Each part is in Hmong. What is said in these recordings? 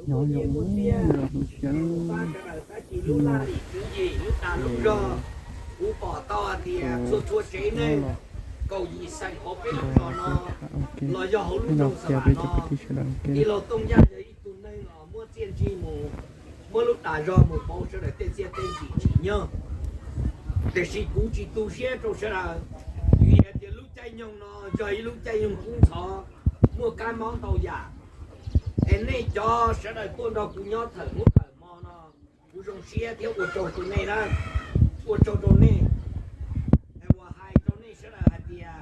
Nyob zoo, nyob zoo siab, lub laj lim tswv yim lub dag lub zog, kuv pom tau hais tias txhua txhua tsev neeg kaum yim xeem hauv peb lub zos no los yog hauv lub nroog Xas Vas no, tij laug Tooj Yaj yog ib tug neeg los muab txiaj ntsig mus, muab lub dag zog mus pauv sawv daws tej txiaj tej ntsig tsim nyog. Tiam sis kuv tsis tu siab rau sawv daws, vim hais tias lub caij nyoog no yog ib lub caij nyoog kub ntxhov, muaj kab mob ntau yam. Es nej cov sawv daws tuaj nrog kuv nyob thawm hnub thawm hmo no, kuv zoo siab thiab ua tsaug rau nej na, ua tsaug rau nej. Es uas hais rau nej sawv daws hais tias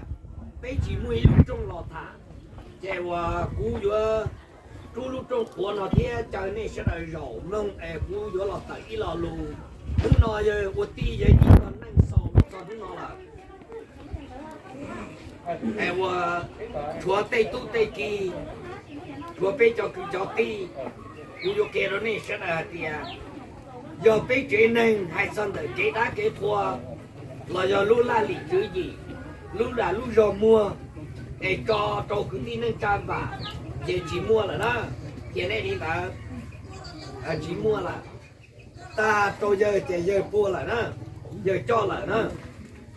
peb tsis muaj ib lub rooj los tham, ces uas kuv yuav rub lub rooj qhuav no thiab caw nej sawv daws zaum mloog es kuv yuav los tawm ib lo lus. Hnub no yog ua tij yog ib tug neeg xaus los txog hnub no lawm. Es uas tshuav tej tub tej ki, tshuav peb cov kwv cov tij, kuv yuav qhia rau nej sawv daws hais tias yog peb tsev neeg hais txog ntawm kev dab kev qhua los yog lub laj lim tswv yim, lub dag lub zog muag, es tso rau kwv tij neej tsa vam, ces tsis muaj lawm na. Qhia nej li ntawd, tsis muaj lawm. Tag rau yawg ces yawg puag lawm na, yawg coj lawm na.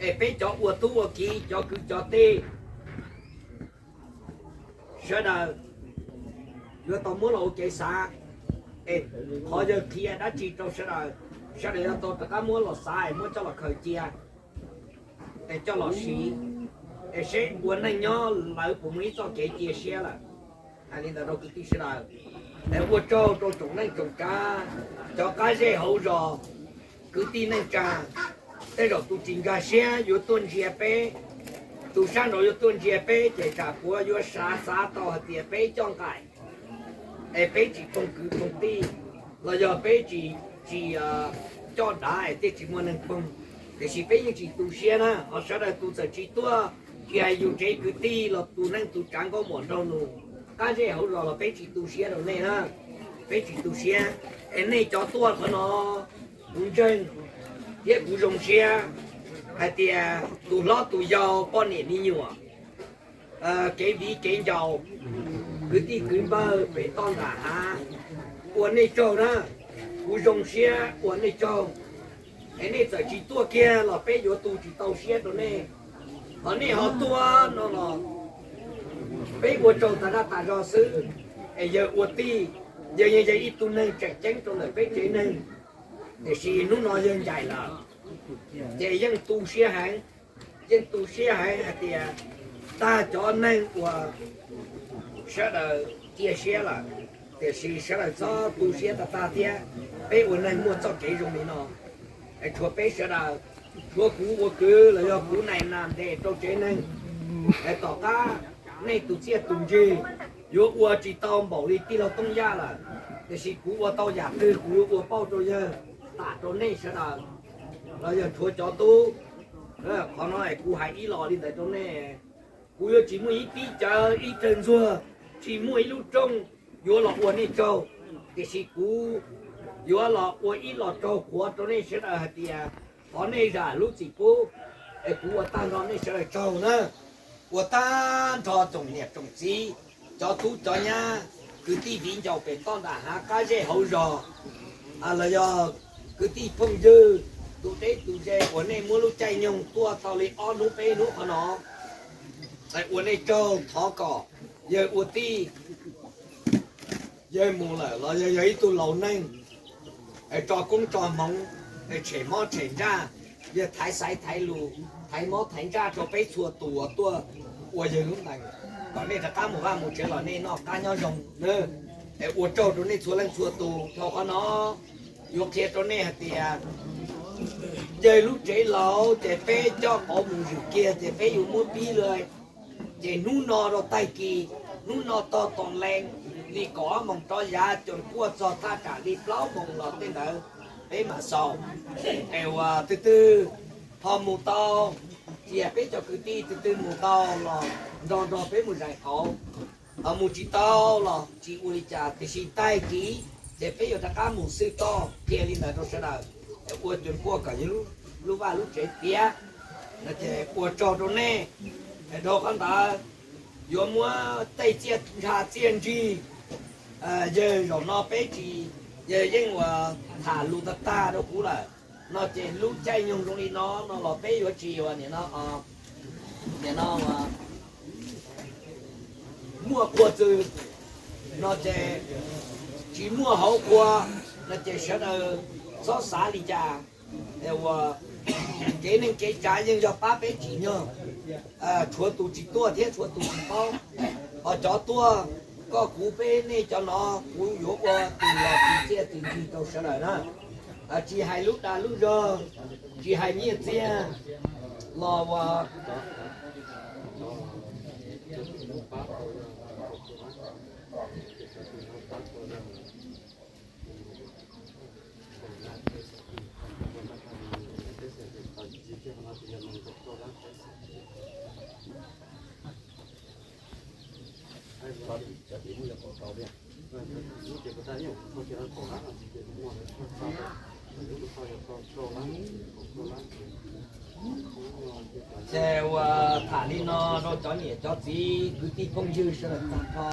Es peb cov ua tub ua kiv, cov kwv cov tij, sawv daws yuav tau muab los ua kev xav. Es qhov yawg qhia dab tsi rau sawv daws, sawv daws yuav tau rov qab muab los xav es muab coj los khaws cia, es coj los siv, es seb ua neej nyob lawv puas muaj ib txoj kev cia siab lawm. Hais li ntawd rau kwv tij sawv daws, es ua tsaug rau tsoom neej tsoom tsav, cov qab zej hauv zos, kwv tij neej tsa. Tej zaum tus tsis nkag siab yuav tuaj ntsia peb, tus sab nraud yuav tuaj ntsia peb ces tsam puav yuav xav xav tau hais tias peb coj nqaim, es peb tsis phooj kwv phooj tij, los yog peb tsis, tsis coj dav es thiaj tsis muaj neeg phooj. Tiam sis peb yeej tsis tu siab na, ho sawv daws tus txawm tsis tuaj, tsis hais yus tsev kwv tij los tus neej tus tsav nkauj muam nraug nus, qab zej hauv zos los peb tsis tu siab rau nej na. Peb tsis tu siab, es nej cov tuaj qhov no, kuv ntseeg thiab kuv zoo siab hais tias tus hlob tus yau, poj niam me nyuam, kev viv kev ncaus, kwv tij kwv npawg pem toj nram hav, ua nej tsaug na. Kuv zoo siab ua nej tsaug. Es nej txawm tsis tuaj kiag los peb yuav tu tsis tau siab rau nej. Ho nej ho tuaj no los peb ua tsaug tas zaj tas zog xwb. Es yawg ua tij, yawg yeej yog ib tug neeg tseem ceeb rau ntawm peb tsev neeg, tiam sis hnub no yawg ncaim lawm, ces yeej tu siab heev. Yeej tu siab heev hais tias tag cov neeg uas sawv daws cia siab lawm, tiam sis sawv daws txhob tu siab tag tag thiab. Peb ua neeg muaj txoj kev zoo li no, es tshuav peb sawv daws, tshuav kuv ua kwv los yog kuv nais nas ntes rau tsev neeg, es tom qab nej tus txiaj tus ntsig yuav ua tsis tau npaum li tij laug Tooj Yaj lawm, tiam sis kuv ua tau yam twg kuv yuav ua pauj rau yawg, tam rau nej sawv daws, los yog tshuav cov tub. Qhov no es kuv hais ib los li ntawd rau nej, kuv yuav tsis muaj ib pib cawv ib tawg ntxuag, tsis muaj ib lub rooj yuav los ua nej tsaug, tiam sis kuv yuav los ua ib los tsaug qhuav rau nej sawv daws hais tias thov nej zam lub txim pub, es kuv ua tag nrho nej sawv daws tsaug na. Ua tag nrho tsoom niam tsoom txiv, cov tub cov nyab, kwv tij viv ncaus pem toj nram hav qab zej hauv zos, los yog kwv tij phooj ywg, tus deb tus ze uas nej muab lub caij nyoog tuaj tau li ob hnub peb hnub qhov no, ua nej tsaug. Thov kom yawg ua tij, yawg mus lawm los yawg yog ib tug laus neej, tso koob tso hmoov, tshem mob tshem ntsaj, yawg thaiv xaiv thaiv lus, thaiv mob thaiv ntsaj rau peb txhua tus uas tuaj ua yawg lub ntees, kom nej rov qab mus vaj mus tsev los nej noj qab nyob zoo. Es ua tsaug rau nej txhua leej txhua tus. Dhau qhov no yuav qhia rau nej hais tias yawg lub tsev laus ces peb coj qauv mus zwm kiag ces peb yuav muab pib lawm. Ces hnub no rau tag kis, hnub no tog tom lees li kaum ob moos rov yav coom kuaj txog thaj tsam li plaub moos los tej ntawd peb mam xaus. Es uas tus twg ho mus tau, cia peb cov kwv tij tus twg mus tau los nrog nrog peb mus zais qauv. Ho mus tsis tau los tsis ua li cas, tiam sis tag kis ces peb yuav rov qab mus xwb toj. Qhia li ntawd rau sawv daws, ua coom kuaj kom yawg lub vaj lub tsev tiav. Ces ua tsaug rau nej. Dhau qhov ntawd yuav muab tej txiaj ntsha txiaj ntsig Yawg zaum no peb tsis, yawg yeej uas tham lus tag tag rau kuv lawm no ces lub caij nyoog zoo li no no los peb yuav tsis uas nim no, nim no muaj qhua txwm no ces tsis muaj hauv qhua no ces sawv daws txhob xav li cas. Uas kev neej kev tsav yeej yog pab peb tsim nyog, tshuav tus tsis tuaj thiab tshuav tus tsis paub. Ho cov tuaj, koj kuv peb nej cov no, kuv yuav ua tus los tus txiaj tus ntsig rau sawv daws na. Tsis hais lub dag lub zog, tsis hais nyiaj txiag los uas Ces uas tham li no rau cov niam cov txiv kwv tij phooj ywg sawv daws tag nrho.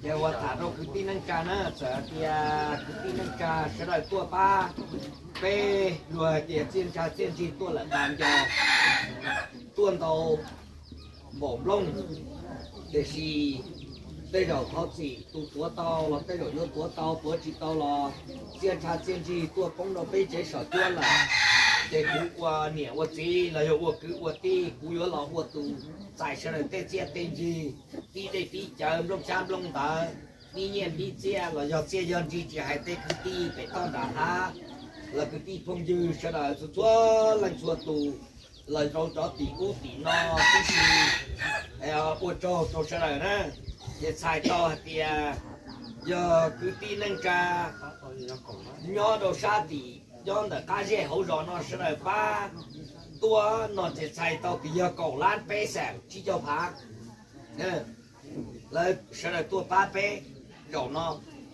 Ces uas tham rau kwv tij neej tsa na, txawm hais tias kwv tij neej tsa sawv daws tuaj pab peb, luag hais tias txiaj ntsha txiaj ntsig tuaj lawm tas nco, tuaj ntau npaum nplooj, tiam sis tej zaum thov txim tus tuav tau los tej zaum yuav tuav tau, tuav tsis tau los txiaj ntsha txiaj ntsig tuaj poob rau peb tsev saum cuab lawm. Ces kuv ua niam ua txiv los yog ua kwv ua tij, kuv yuav los ua tus txais sawv daws tej txiaj tej ntsig, tib dej tib cawv, nplooj xyab nplooj ntawv, nib nyiaj nib txiaj los yog txiaj yog ntsig, tsis hais tej kwv tij pem toj nram hav los kwv tij phooj ywg sawv daws txhua txhua leej txhua tus los rau cov tim ub tim no tib si, ua tsaug rau sawv daws na. Ces txhais tau hais tias yog kwv tij neej tsa nyob rau sab tim nyob ntawm qab zej hauv zos no sawv daws pab tuaj no ces txhais tau tias yog kaum lab peb xees tsib caug phav. Lawv sawv daws tuaj pab peb zaum no,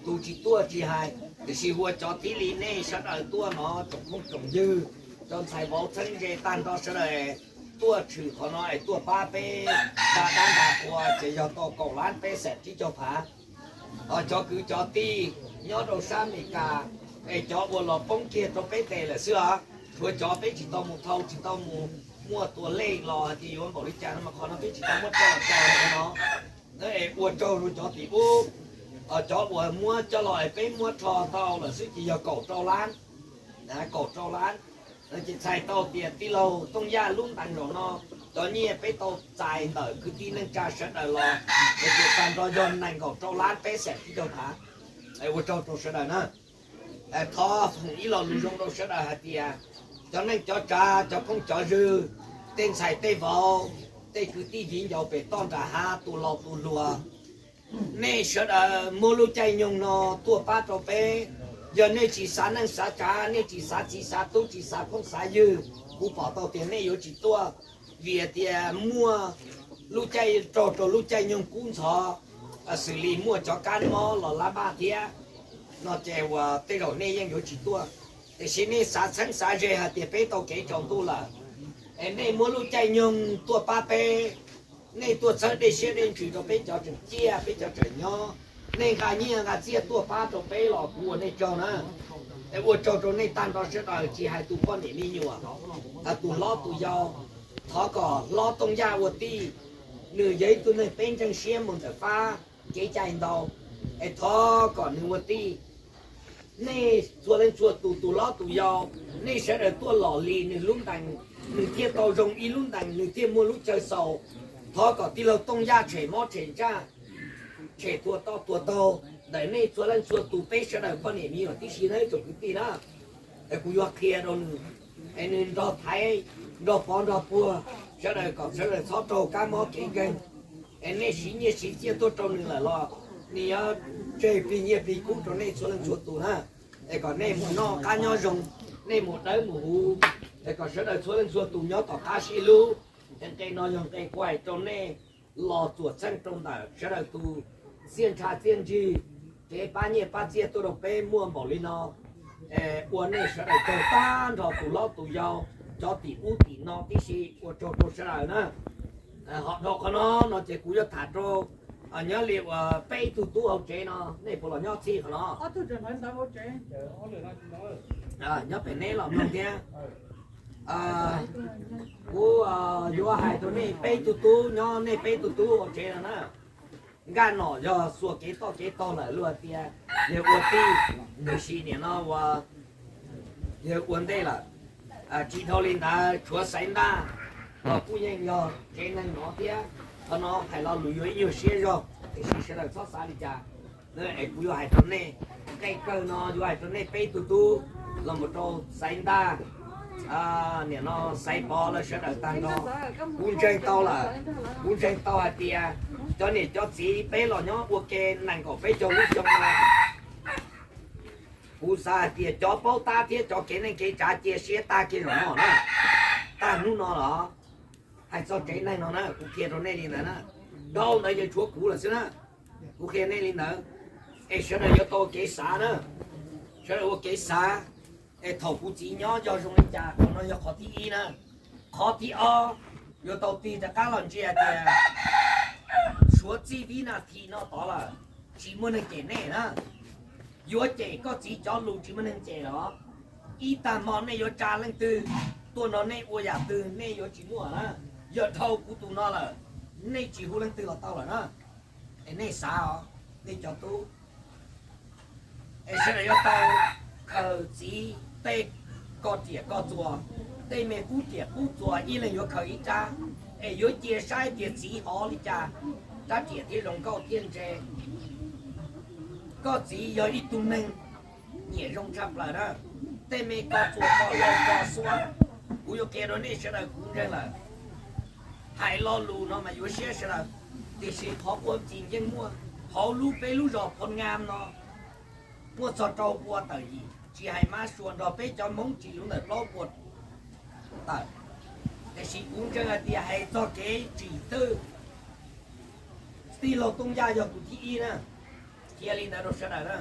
tus tsis tuaj tsis hais, tiam sis ua cov thib li nej sawv daws tuaj no, tsoom phooj tsoom ywg, cov ntxhais vauv txheeb ze tag nrho sawv daws tuaj tshwm qhov no es tuaj pab peb nta dab nta qhua ces yog tau kaum lab peb xees tsib caug phav. Ho cov kwv cov tij nyob rau sab Amelikas es cov uas los poob kiag rau peb tes lawm xwb os, tshuav cov peb tsis tau mus thau tsis tau mus muaj tua lej los hais tias yuav npaum li cas no mas qhov no peb tsis tau muab coj los tso no. Es ua tsaug rau cov tim ub, cov uas muab coj los es peb muab rho tau lawm xwb ces yog kaum rau lab, kaum rau lab. Ces txhais tau tias tij laug Tooj Yaj lub ntees zaum no, cov nyiaj peb tau txais ntawm kwv tij neej tsa sawv daws los, es ces tag nrho yog nees nkaum rau lab peb xees tsib caug phav. Ua tsaug rau sawv daws na. Thov foom ib lo lus zoo rau sawv daws hais tias cov neej cov tsav, cov phooj cov ywg, tej ntxhais tej vauv, tej kwv tij viv ncaus pem toj nram hav, tus laus tus hluas, nej sawv daws muab lub caij nyoog no tuaj pab rau peb. Yog nej tsis xav neej xav tsav, nej tsis xav txiv xav tub, tsis xav phooj xav ywg, kuv pom tau tias nej yuav tsis tuaj, vim tias muaj lub caij, raug rau lub caij nyoog kub ntxhov, xws li muaj cov kab mob los lab npaj thiab no ces uas tej zaum nej yeej yuav tsis tuaj. Tiam sis nej xav txheeb xav ze hais tias peb tau kev tsaus ntuj lawm, es nej muab lub caij nyoog tuaj pab peb, nej tuaj txhawb dej siab dej ntsws rau peb cov tseem ciaj, peb cov tseem nyob, nej nqa nyiaj nqa txiaj tuaj pab rau peb los kuv ua nej tsaug na. Es ua tsaug rau nej tag nrho sawv daws, tsis hais tus poj niam me nyuam, tus hlob tus yau, thov kom hlob Tooj Yaj ua tij, nws yog ib tug neeg peb ntseeg siab mus ntawm fab kev cai ntau, es thov kom nws ua tij. Nej txhua leej txhua tus, tus hlob tus yau, nej sawv daws tuaj lom li nws lub ntees, nws thiaj tau zoo ib lub ntees, nws thiaj muaj lub chaw xaus. Thov kom tij laug Tooj Yaj tshem mob tshem ntsaj, tshem tuag to tuag taug ntawm nej txhua leej txhua tus, peb sawv daws poj niam me nyuam tib si na tsoom kwv tij na. Es kuv yuav qhia rau nws, es nws nrog thaiv, nrog pov nrog puag sawv daws kom sawv daws txhob raug kab mob kev nkeeg. Es nej siv nyiaj siv txiaj tuaj rau nws lawm los nws yuav tseg plig nyiaj plig kub rau nej txhua leej txhua tus na. Es kom nej mus noj qab nyob zoo, nej mus dawb mus huv, Kom sawv daws txhua leej txhua tus nyob tom qab sib hlub. Nqe no yog nqe kuv hais rau nej los txuam txheej rau ntawm sawv daws tus txiaj ntsha txiaj ntsig, kev pab nyiaj pab txiaj tuaj rau peb muaj npaum li no. Ua nej sawv daws tsaug tag nrho tus hlob tus yau, cov tim ub tim no tib si, ua tsaug rau sawv daws na. Ho dhau qhov no no ces kuv yuav tham rau nyob li uas peb tug tub hauv tsev no, nej puas los nyob txhij qhov no? Nyob pem neb los mloog thiab. Kuv yuav hais rau nej peb tug tub, nyob nej peb tug tub hauv tsev no na. Nkaj Nom yog xuas kev toj kev taug lawm, luag tias yawg ua tij, tiam sis nim no ua yawg ua ntej lawm. Tsis dhau li ntawd, tshuav Xaiv Ntaj los kuj yeej yog tsev neeg no thiab. Qhov no hais lo lus yuav ib nyuag siab zog, tiam sis sawv daws txhob xav li cas. Es kuv yuav hais rau nej, nqe kawg no yuav hais rau nej peb tug tub los mus rau Xaiv Ntaj, nim no Xaiv Pov lawv sawv daws tag nrho. Kuv ntseeg tau lawm, kuv ntseeg tau hais tias cov niam cov txiv peb los nyob ua ke nees nkaum peb caug lub xyoo no, kuv xav hais tias cov paub tab thiab cov kev neej kev tsav cia siab tag kiag zaum no na, tag hnub no los. Hais txog tsev neeg no na, kuv qhia rau nej li ntawd na, dhau ntawd ces tshuav kuv lawm xwb na. Kuv qhia nej li ntawd, es sawv daws yuav tau ua kev xav na, sawv daws ua kev xav, es thaum kuv txiv nyob yog zoo li cas, qhov no yog qhov thib ib na. Qhov thib ob, yuav tau tig rov qab los ntsia tias suav txij vib nas this no tod lawm, tsis muaj neeg cem nej na. Yuav cem koj txiv cov lus tsis muaj neeg cem los, ib tag hmo nej yuav tsa leej twg tuaj nrog nej ua yam twg nej yuav tsis muaj na. Yog dhau kuv tus no lawm, nej tsis hu leej twg los tau lawm na. Es nej xav os, nej cov tub, es sawv daws yuav tau khaws txiv tej ko riam ko txuas, tej me qub riam qub txuas ib leeg yuav khaws ib rab, es yuav cia saib tias txiv hov li cas, rab riam thiaj zoo nkauj thiaj ntse. Koj txiv yog ib tug neeg nyiam zoo tshaj plaws na. Tej me ko txuas ko hlau ko xuab, kuv yuav qhia rau nej sawv daws kuv ntseeg lawm. Hais lo lus no mas yuav siab sawv daws, tiam sis qhov quaj txis yeej muaj. Hauv lub peb lub zos Phoo Nga no muaj txog rau pua tawm yim, tsis hais Mab Suav nrog peb cov Hmoob tsis luv ntawm plaub puas tawm. Tiam sis kuv ntseeg hais tias hais txog kev tsim twj, tij laug Tooj Yaj yog tus thib ib na. Qhia li ntawd rau sawv daws na.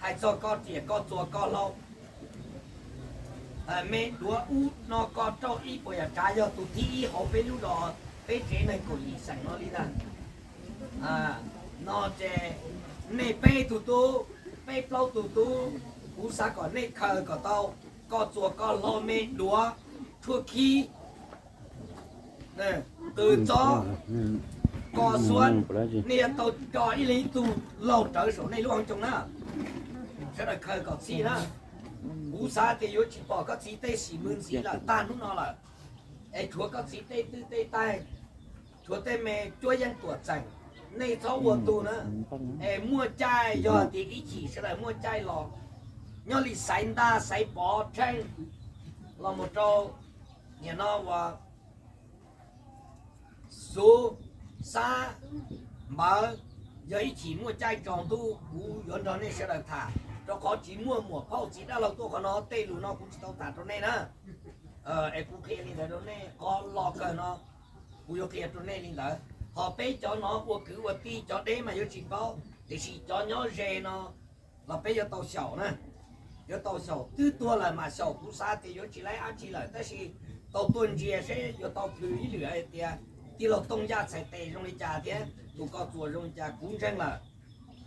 Hais txog ko riam ko txuas ko hlau, me duav ub no ko rauj ib puas yam tsav yog tus thib ib hauv peb lub zos, peb tsev neeg kaum yim xeem no li ntag. No ces nej peb tug tub, peb plaub tug tub, kuv xav kom nej khaws kom tau ko txuas ko hlau me duav, tshuaj khib, qws txob, ko xuab, nej yuav tau coj ib leeg ib tug laug rawv saum nej lub hauv ncoo na. Sawv daws khaws kom txhij na. Kuv xav tias yuav tsis pom koj txiv tej xim mws ntxiv lawm tag hnub no lawm, es tshuav koj txiv tej twj tej taig, tshuav tej me cuab yeej tuam txeem, nej txhob ua tug na. Es muaj caij yog tias ib chim sawv daws muaj caij los, nyob li Xaiv Ntaj, Xaiv Pov, Tsheej, los mus rau nim no uas Xuv, Xab, Npawv, yog ib chim muaj caij tsaus ntuj kuv yuav nrog nej sawv daws tham, rau qhov tsis muaj muam phauj txiv dab laug tuaj qhov no, tej lus no kuv tsis tau tham rau nej na. Es kuv qhia li ntawd rau nej, qhov lo kawg no kuv yuav qhia rau nej li ntawd. Ho peb cov no ua kwv ua tij, cov deb mas yuav tsis paub, tiam sis cov nyob ze no los peb yuav tau xyaum na. Yuav tau xyaum, twb tuag lawm mas xyaum kuv xav tias yuav tsis laib dab tsi lawm, tab sis tau tuaj ntsia seb yuav tau plhws ib lwm hais tias tij laug Tooj Yaj txhais tes zoo li cas thiab tus ko txuas zoo li cas, kuv ntseeg lawm.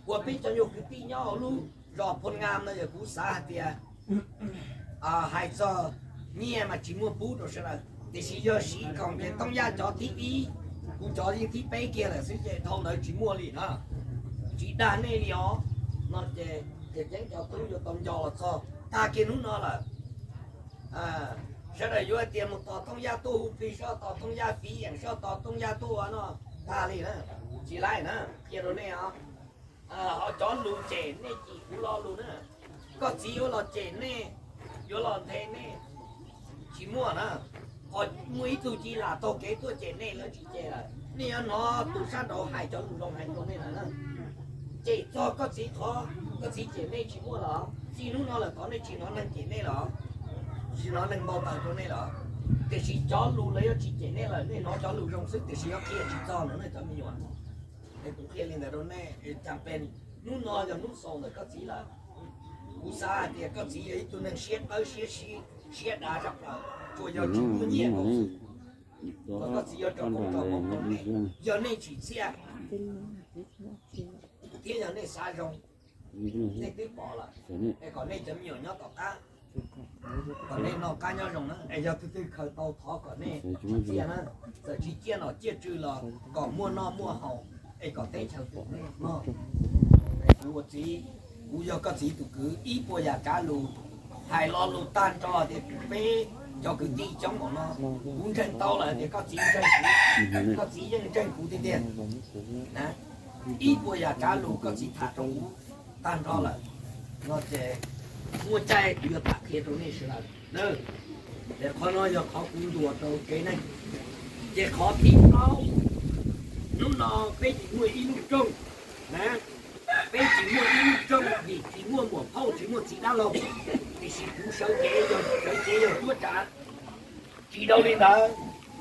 Ua peb cov nyuag kwv tij nyob hauv lub zos Phoo Nga no yog kuv xav hais tias hais txog nyiaj mas tsis muaj pub rau sawv daws, tiam sis yog siv khoom ces Tooj Yaj cov thib ib, kuv cov yeej thib peb kiag lawm xwb ces dhau ntawd tsis muaj li na. Tsis dag nej li os. No ces ceev cov tub yuav tau nco los txog tag kiag hnub no lawm. Sawv daws yuav hais tias mus tos Tooj Yaj tuaj hu plig, soj tos Tooj Yaj fiv yeem, soj tos Tooj Yaj tuaj ua no, tag li na. Tsis laib na, qhia rau nej os. Ho cov lus cem nej cim kuv lo lus na, koj txiv yuav los cem nej, yuav los nthe nej, tsis muaj na. Ho muaj ib tug ci lam taug kev tuaj cem nej, lawv tsis cem lawm. Nej yuav hnov tus sab nraud hais cov lus zoo hais rau nej lawm na. Cem txog koj txiv qhov koj txiv cem nej tsis muaj los, txij hnub no lawm tod nej tsis hnov neeg cem nej los. Tsis hnov neeg npau taws rau nej lawm, tiam sis cov lus lawv yuav tsis cem nej lawm, nej hnov cov lus zoo xwb tiam sis yuav qhia tsis txog lawm nej cov me nyuam. Es kuv qhia li ntawd rau nej, cas pes hnub no yog hnub xaus ntawm koj txiv lawm. Kuv xav hais tias koj txiv yog ib tug neeg siab dawb siab sib, siab dav zaj plaws, tsuas yog tsis muaj nyiaj rau xwb. Koj txiv yuav rau koob rau moov rau nej, yog nej tsim txiaj thiab yog nej xav zoo, nej twb pom lawm, es kom nej cov me nyuam nyob tom qab, kom nej noj qab nyob zoo na. Es yog tus twg khaws tau thov kom nej tsim txiaj na, txawm tsis ciaj nom ciaj tswv los kom muaj noj muaj haus, es kom teb chaws twm nej mog. Es kuv ua txiv, kuv yog koj txiv tus kwv, ib puas yam tsav lus, hais lo lus tag nrho tias peb cov kwv tij coob npaum no, kuv ntseeg tau lawm tias koj txiv ntseeg kuv, koj txiv yeej ntseeg kuv tiag tiag. Ib puas yam tsav lus koj txiv tham rau kuv tag nrho lawm no ces muaj caij kuv yuav tham qhia rau nej sawv daws. Ces qhov no yog qhov kuv ntuas rau tsev neeg. Ces qhov thib plaub, hnub no peb tsis muaj ib lub rooj na, peb tsis muaj ib lub rooj vim tsis muaj muam phauj tsis muaj txiv dab laug, tiam sis kuv sawv cev yog sawv cev yog tuab tsav. Tsis dhau li ntawd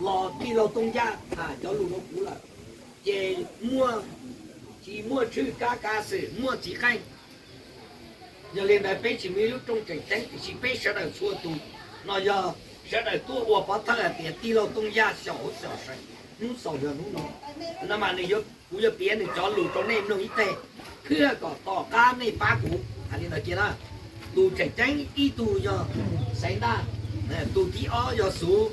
los tij laug Tooj Yaj tham cov lus rau kuv lawm, ces muaj, tsis muaj tshwj kab kav xwm muaj txiv qeej. Yog li ntawd peb tsis muaj ib lub rooj tseem ceeb tiam sis peb sawv daws txhua tus no yog sawv daws tuaj ua pov thawj hais tias tij laug Tooj Yaj xyaum xyaum seem hnub xaus yog hnub no. No mas nws, kuv yuav piav nws cov lus rau nej mloog ib teg, thiab kom tom qab nej pab kuv hais li ntawd kiag na. Tus tseem ceeb ib tug yog Xaiv Ntaj, tus thib ob yog Xuv,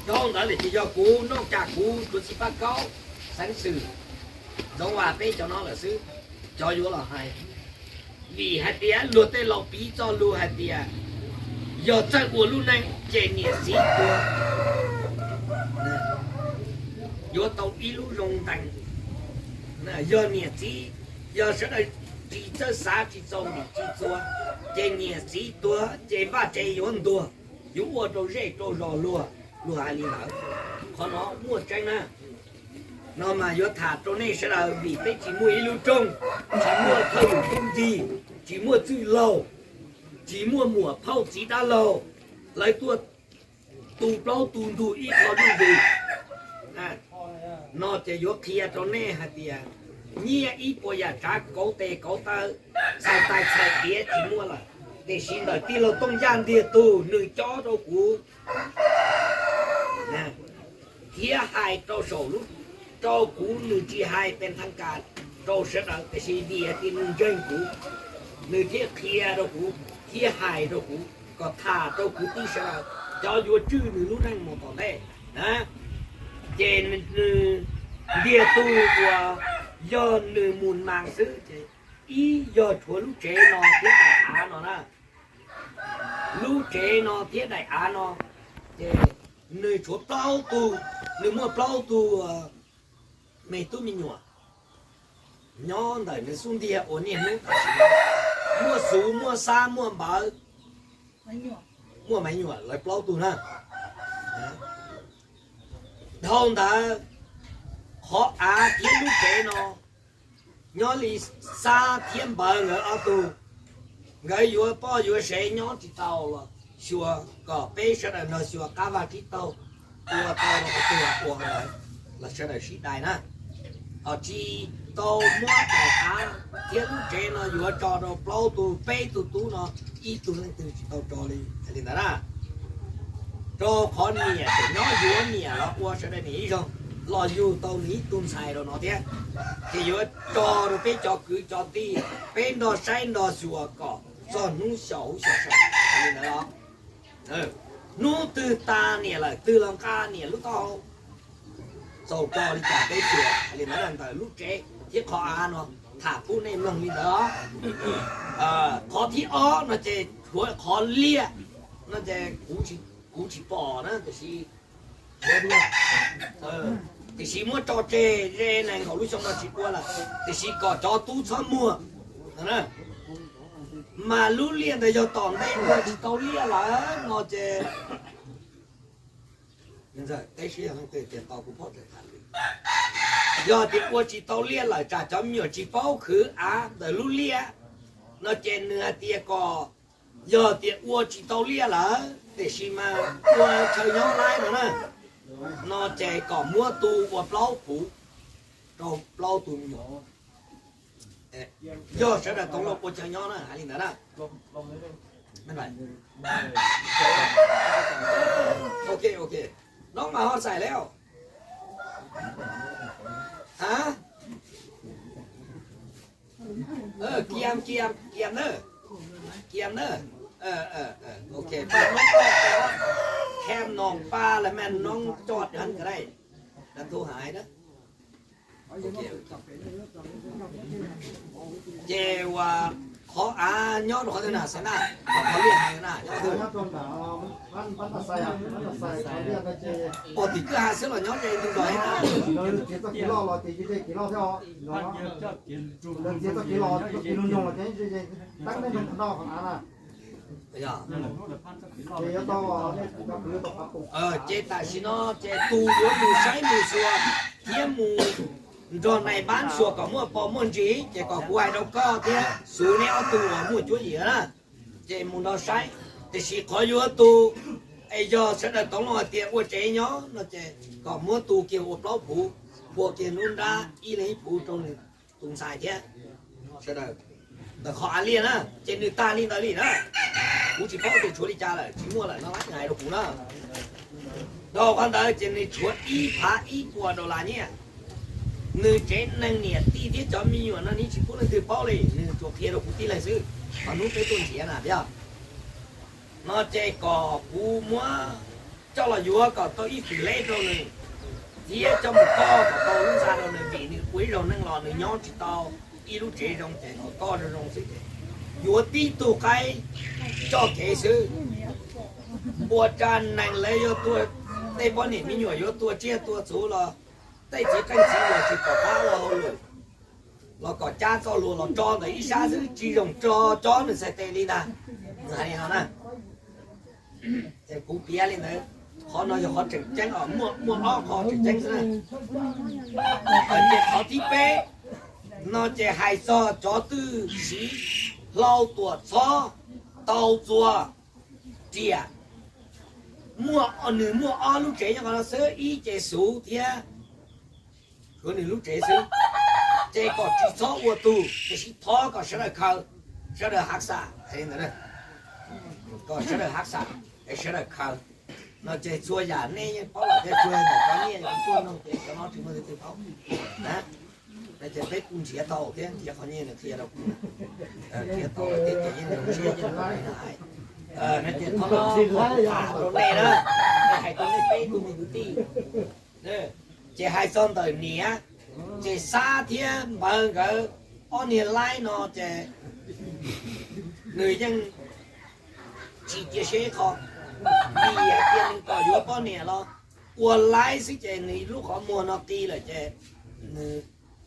dhau ntawd lawm ces yog kuv, Nooj Cam, kuv, Tuam Txiv Paj Kaub, Xeev Xwm, Ntxoov Vas, peb cov no lawm xwb, cov yuav los hais. Vim hais tias luag tej laus piv txoj lus hais tias yog txawj ua lub neej ces niam txiv tuag yuav tau ib lub zoo ntees. Yog niam txiv, yog sawv daws tsis txawj xav tsis txaus ntim tsis txuas, ces niam txiv tuag ces vaj tsev yuav ntuag, yuav ua rau zej rau zos luag, luag hais li ntawd. Qhov no muaj tseeb na. No mas yuav tham rau nej sawv daws vim peb tsis muaj ib lub rooj, tsis muaj thawj lwm tub ncig, tsis muaj txwj laug, tsis muaj muam phauj txiv dab laug, lawv tuaj tu plaub tu ntug ib qho zuj zus. No ces yuav qhia rau nej hais tias nyiaj ib puas yam tsav kauv tes kauv taw, txhais tais txhais tiav tsis muaj lawm, tiam sis ntawm tij laug Tooj Yaj ntiag tug nws cob rau kuv thiab hais rau saum lub, rau kuv, nws tsis hais pes thaj kas rau sawv daws tiam sis vim hais tias nws ntseeg kuv, nws thiaj qhia rau kuv thiab hais rau kuv kom tham rau kwv tij sawv daws cov yuav tswj nws lub neej mus tom ntej. Ces nws ntiag tug uas yog nws mus nas xwb ces ib yog tshuav lub tsev no thiab daim av no na, lub tsev no thiab daim av no, ces nws tshuav plaub tug, nws muaj plaub tug me tub me nyuam nyob ntawm nws xub ntiag uas niaj hnub tam sim no muaj Xuv, muaj Xab, muaj Npawv, muaj Maiv Nyuam, lawv plaub tug na. Dhau ntawd, qhov av thiab lub tsev no nyob li Xab thiab Npawv nkawd ob tug, nkawd yuav poj yuav sev nyob tsis tau los xyuas kom peb sawv daws nrog xyuas qab vaj tsib taug, ua tau los ua, ua ntawd los sawv daws sib dai na. Ho tsis tau muab daim av thiab lub tsev no yuav tso rau plaub tug peb tug tub no, ib tug leej twg tsis tau tso li hais li ntawd na. Rau qhov niam tseem nyob yuav niam los ua sawv daws niam ib zaug, los yug tau nws ib tug ntxhais rau no thiab, ces yuav tso rau peb cov kwv cov tij, peb nrog saib nrog xyuas kom txog hnub xyaum huv xyaum seem li ntawd os. Hnub twg tas niam lawm twg los nqa niam lub taub hau txaus rog li cas peb xyuas li ntawd. Ntawm lub tsev thiab qhov av no tham pub nej mloog li ntawd os. Qhov thib ob no ces tshuav qhov liaj no ces kuv tsis pom na, tiam sis, tiam sis muab tso tseg ze nees nkaum lub xyoo no tsis ua lawm, tiam sis kom cov tub txhob muag. Mas lub liaj ntawd yog tom ntej ua tsis tau liaj lawm no ces, yog tias ua tsis tau liaj lawm tsam cov me nyuam tsis paub khwv av ntawm lub liaj no ces nws hais tias kom Yog tias ua tsis tau liaj lawm tiam sis mas ua chaw nyob laib no na, no ces kom muab tu ua plaub puv rau plaub tug me nyuam. Yog sawv daws tau los ua chaw nyob na, hais li ntawd na. Ok, ok. Nov mas ho xais lawm. Ha? Kiam, kiam, kiam na. Kiam na. Ok, paj noob, khem noog paj lawm mas noob coj dheev ka dai. Dab thu hais na. Ces ua qhov av nyob rau qhov twg na, xav na, qhov liaj hais na, nyob twg? Ua tim kwj ha xwb los nyob ces ntug zos na. Ces tam sim no ces tus yuav mus saib mus xyuas thiab mus nrog nais npab xyuas kom muaj pos muaj ntsis ces kom kuv hais rau koj thiab Xub neb ob tug uas muaj cuab yim na, ces mus nrog saib. Tiam sis qhov yuav tu, es yog sawv daws tau los hais tias ua tsev nyob no ces kom muab tu kiag ua plaub puv, ua kiag lub nrab ib leeg ib puv rau nws tus ntxhais thiab sawv daws. Ntawm qhov av liaj na ces nws tag li ntawd li na. Kuv tsis paub tias tshuav li cas lawm, tsis muaj lawm no hais rau kuv na. Rau qhov ntawd ces nws tshuav ib phav ib puas dollar nyiaj. Nws tsev neeg niam tij thiab cov me nyuam no nws tsis pub leej twg paub li, nws tsuas qhia rau kuv tib leeg xwb. Qhov hnub peb tuaj nrhiav na thiab no ces kom kuv muab coj los yuav kom tau ib fim leb rau nws thiab coj mus koj kom tau lub ntxa rau nws vim nws ua ib zaug neej los nws nyob tsis tau ib lub tsev zoo ces kom koj zoo zoo xwb ces yuav tib tug qaib coj kev xwb. Ua tsa neeg lawv yuav tua, tej poj niam me nyuam yuav tua tsiaj tua txhu los tej txiv qeej txiv uas tsis pom qab ua hauj lwm los kom cab txoj hlua los tso ntawm ib sab xwb tsis zoo tso cob nws txhais tes li ntag. Nws hais li no na. Ces kuv piav li ntawd, qhov no yog qhov tseem ceeb os, muaj, muaj ob qho tseem ceeb xwb na. Ces qhov thib peb no ces hais txog cov twg siv hlau tuam txhob tau txuas riam, muaj, nws muaj ob lub tsev nyob qhov no xwb, ib ces Xub thiab Suav nws lub tsev xwb, ces kom tsis txhob ua tug, tiam sis thov kom sawv daws khaws, sawv daws hav xam, kom sawv daws hav xam, es sawv daws khaws. No ces txhua yam nej yeej paub lawm thiab, tsuas yog ntawm cov nyiaj yog kuv tuaj nug ces cov no tsis muaj leej twg paub na. No ces peb kuj nrhiav tau thiab, nrhiav qhov nyiaj nws qhia rau kuv, nrhiav tau lawm thiab ces yeej zoo siab yeej hais. No ces thov no kuv tham rau nej na, hais rau nej peb tug me kwv tij. Ces hais txog ntawm niam, ces Xab thiab Npawg nkawd ob niag laib no ces nws yeej tsis cia siab ib qho, vim hais tias nws kom yuav poj niam los ua laib xwb ces nws lub qhov muag no qi lawm ces nws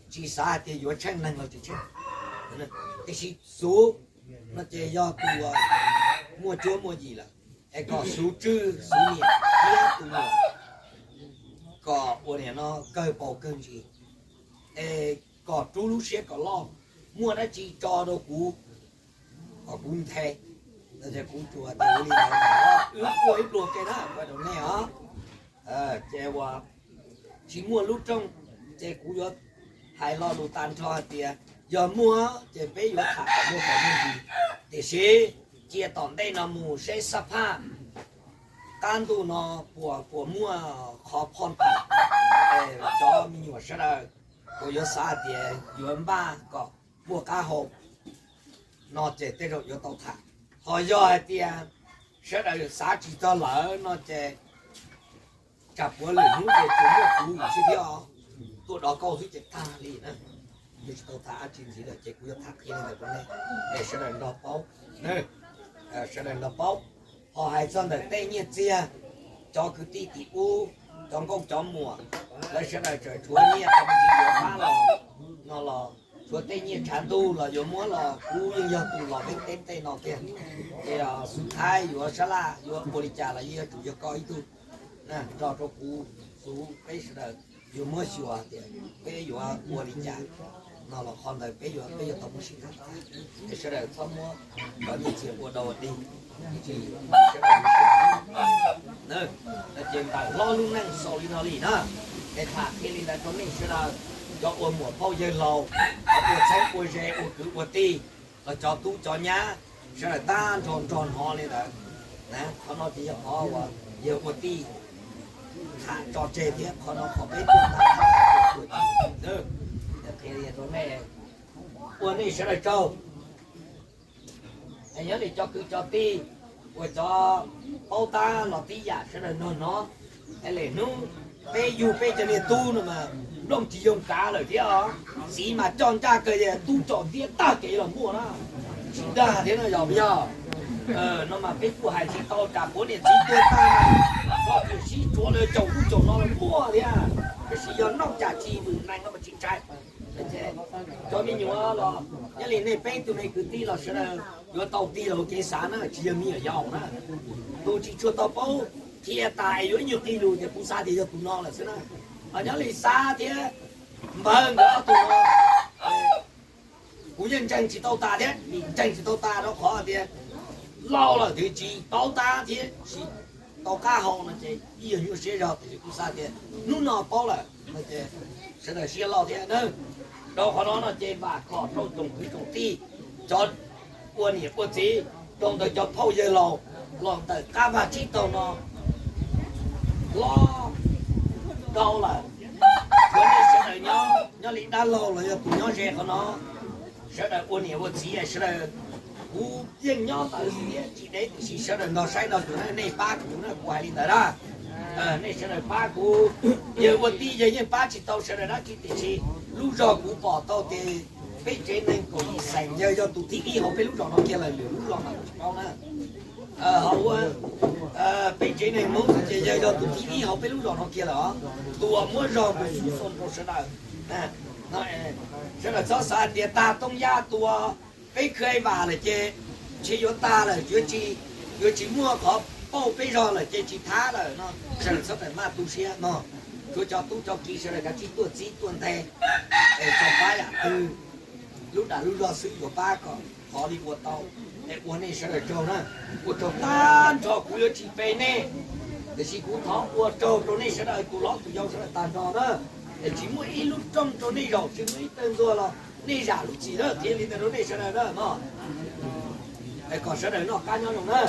tsis xav hais tias yuav tsheej neeg los tsis tsheej. Tiam sis Xub no ces yog tus uas muaj cuab muaj yim lawm, es kom Xub tswj Xub niam thiab tus muam kom ua niam no kawg paus kawg ntsis, es kom rub lub siab kom loj, muaj dab tsi tso rau kuv, kom kuv nthe. Kuv tsuas tias ua li ntawd, wb quaj ib pluag ke na, ua rau nej os. Ces uas tsis muaj lub rooj, ces kuv yuav hais lo lus tag nrho hais tias yog muaj ces peb yuav tham kom muaj kom muaj ntsis, tiam sis cia tom ntej no mus seb xab phaj qab ntuj no puas, puas muaj qhov phoj tag, es cov me nyuam sawv daws puas yuav xav hais tias yuav npaj kom muaj qab hau no ces tej zaum yuav tau tham. Ho yog hais tias sawv daws xav tsis txog lawm no ces tsam puav lwm hnub ces tsuas muaj kuv xwb thiab os, tuaj dov kauj xwb ces tag li na. Yuav tsis tau tham dab tsi ntxiv lawm ces kuv yuav tham qhia li ntawd rau nej, es sawv daws nrog paub, sawv daws nrog paub. Ho hais txog ntawm tej nyiaj txiag, cov kwv tij tim ub, cov nkauj cov muam, lawv sawv daws tseem tshuav nyiaj qhov me ntsis yuav pab los no los, tshuav tej nyiaj tshav ntuj los yuav muab los kuv yeej yog tus los teeb teeb tej no tiag. Ces xub thaib yuav sab laj yuav ua li cas los yeej yuav tsum yog koj ib tug nrog rau kuv, xub peb sawv daws yuav muab xyuas tias peb yuav ua li cas. No los qhov ntawd peb yuav, peb yuav tau muaj sib tham, es sawv daws txhob muab cov nyiaj txiag ua dog ua dig. Ces ntawm hlob lub neej xaus li no li na, es tham qhia li ntawd rau nej sawv daws, cov ua muam phauj yawg laus, cov ua txheeb ua ze ua kwv ua tij, los cov tub cov nyab, sawv daws tab nrog nrog hnov li ntawd. Qhov no ces yog qhov uas yawg ua tij tham tso tseg thiab qhov no qhov peb tuaj tham, qhia rau nej, ua nej sawv daws tsaug. Nyob li cov kwv cov tij uas cov paub tab los tib yam sawv daws nrog hnov. Es lwm hnub peb yug peb cov niag tub no mas nplooj tsis yoog kav lawm thiab os. Txiv mas coj ncaj kawg, tub tsom ntiab tag kev los muaj na. Tsis dag thiab no yog puas yog? No mas peb kuj hais tsis tau, tsam puav niam txiv tuag tag, koj txawm sib tsuav lawv caum ub caum no los muaj thiab. Tiam sis yog noj cas tsis vwm nees no mas tsis ntshai. Cov me nyuam los nyob li nej peb tug me kwv tij los sawv daws yuav tau tig los ua kev xav na, tsis yog me nyuam yaus na. Tus tsis tshua tau paub qhia tas es yuav ib nyuag qhia lus tias kuv xav tias yog tus no lawm xwb na. Ho nyob li Xab thiab Npawg nkawd ob tug no, kuv yeej ntseeg tsis tau tas thiab, ntseeg tsis tau tas rau qhov tias laus lawm twb tsis paub tab thiab tsis tau qab hau no ces ib yam nyuaj siab zog, tiam sis kuv xav tias hnub no paub lawm no ces sawv daws siab loj thiab na. Rau qhov no no ces vam khom rau tsoom kwv tsoom tij, cov ua niam ua txiv, rau ntawm cov phauj yawg laus los ntawm qab vaj tsib taug no hlob dhau lawm. Tshuav nej sawv daws nyob, nyob li dab laug los yog tus nyob ze qhov no, sawv daws ua niam ua txiv sawv daws, kuv yeej nyob ntawd thiab tsis deb, tiam sis sawv daws nrog saib nrog xyuas na, nej pab kuv na, kuv hais li ntawd na. Nej sawv daws pab kuv, yawg ua tij yawg yeej pab tsis tau sawv daws dab tsi, tiam sis lub zog kuv pom tau tias peb tsev neeg kaum yim xeem yawg yog tus thib ib hauv peb lub zos no kiag lawm, lwm lub zos mas kuv tsis paub na. Hauv peb tsev neeg Hmoob ces yawg yog tus thib ib hauv peb lub zos no kiag lawm os, tus uas muab zog mus xub xoo rau sawv daws. Sawv daws txhob xav tias tag Tooj Yaj tus uas peb khwv vam lawm ces ntshe yuav tag lawm, yuav tsis, yuav tsis muaj qhov pauj peb zog lawm ces tsis thab lawm no, sawv daws txhob maj tu siab mog. Tshuav cov tub cov kiv sawv daws kav tsij tuaj txib tuaj nthe, es txog pab yam twg lub dag lub zog xwb yuav pab kom qhov li ua tau. Es ua nej sawv daws tsaug na, ua tsaug tag nrho, kuv yuav tsis pe nej, tiam sis kuv thov ua tsaug rau nej sawv daws tus hlob tus yau sawv daws tag nrho na. Es tsis muaj ib lub rooj rau nej zaum, tsis muaj ib tawg ntxuag los nej zam lub txim na, qhia li ntawd rau nej sawv daws na mog. Es kom sawv daws noj qab nyob zoo na.